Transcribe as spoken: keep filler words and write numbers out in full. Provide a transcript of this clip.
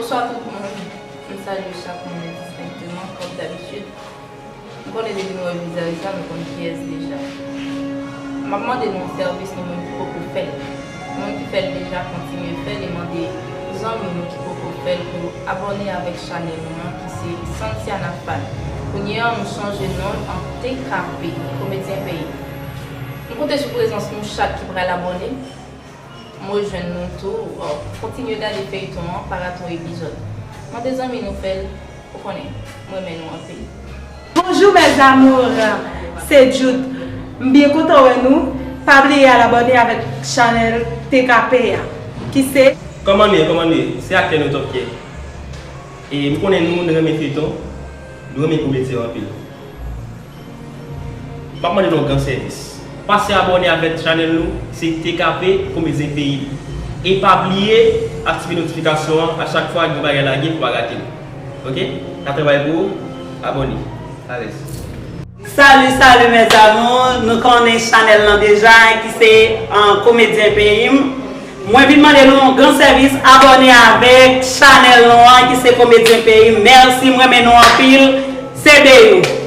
Bonswa tout moun. M salye chak moun endistenkteman, kòm dabitid. M konnen depi nou wè vizaj la, nou konn kiyès deja. M ap mande nou yon sèvis, nou menm ki poko fè l. Moun ki fè l deja, kontinye fè l e mande zanmi nou ki poko fè l pou abòne avèk chanèl nou an ki se Santiana Fan. Kounye a, nou chanje non l an T K P, Komedyen Peyi. M konte sou prezans nou chak ki pral abòne. M rejwenn nou tou. Kontinye gade feyton an, pa rate yon epizòd. Mande zanmi nou fè l, ou konnen, m renmen nou anpil. Bonjou mes amours, se Jude. M byen kontan wè nou. Pa bliye al abòne avèk chanèl T K P a, ki se. Kòman nou ye, kòman nou ye? Se aktè nou Top Kè. E m konnen nou, nou renmen feyton, nou renmen komedyen anpil. M ap mande nou yon gran sèvis. Pase abòne avèk chanèl nou, se T K P Komedyen Peyi. E pa bliye aktive notifikasyon an a chak fwa gen bagay lage pou pa rate l. Oke? N ap travay pou ou. Abòne. Alèz. Salut, salut mes amours. Nou konnen chanèl lan deja ki se an Komedyen Peyi m. Mwen vin mande nou yon gran sèvis, abòne avèk chanèl nou an ki se Komedyen Peyi m. Mèsi, m renmen nou anpil. Se deyou.